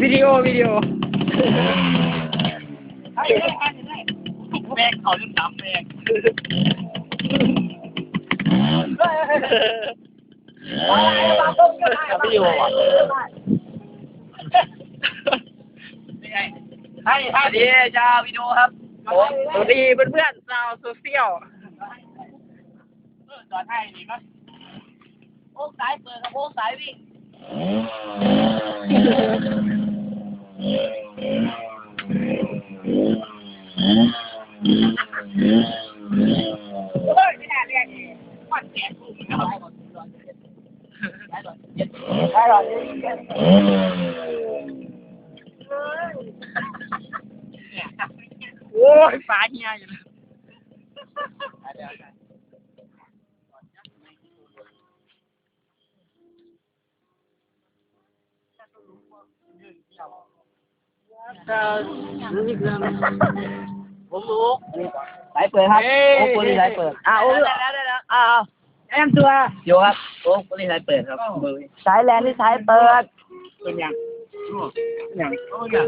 ວິດີໂອ ວິດີໂອ ແມ່ງເຂົາຈົນດຳແມ່ງ ວິດີໂອ ໃຫ້ ໃຫ້ ເດ ຈາ ວິດີໂອ ຄັບ ໂອ້ ສະຫວັດດີເພື່ອນໆ ຊາວໂຊຊຽວ ເອີ ຈອດໃຫ້ນີ້ກ່ອນ ໂອ້ ສາຍເປີດກັບໂອ້ ສາຍວິ່ງ ໂອ້ຍ ໄມ່ໄດ້ເລີຍ ມັນແຕກ ໂອ້ຍ ປາເຫື່ອຢູ່ ສາຍເປີດຄັບ ເອີ ໂອ້ ໂກລີສາຍເປີດ ອ່າ ໂອ້ ໄດ້ແລ້ວ ໄດ້ແລ້ວ ອ່າ ແນະນຳຕົວ ໂຢຄັບ ໂອ້ ໂກລີສາຍເປີດຄັບ ສາຍແລ່ນ ຫຼື ສາຍເປີດ ເປັນຫຍັງ ເປັນຫຍັງ ເປັນຫຍັງ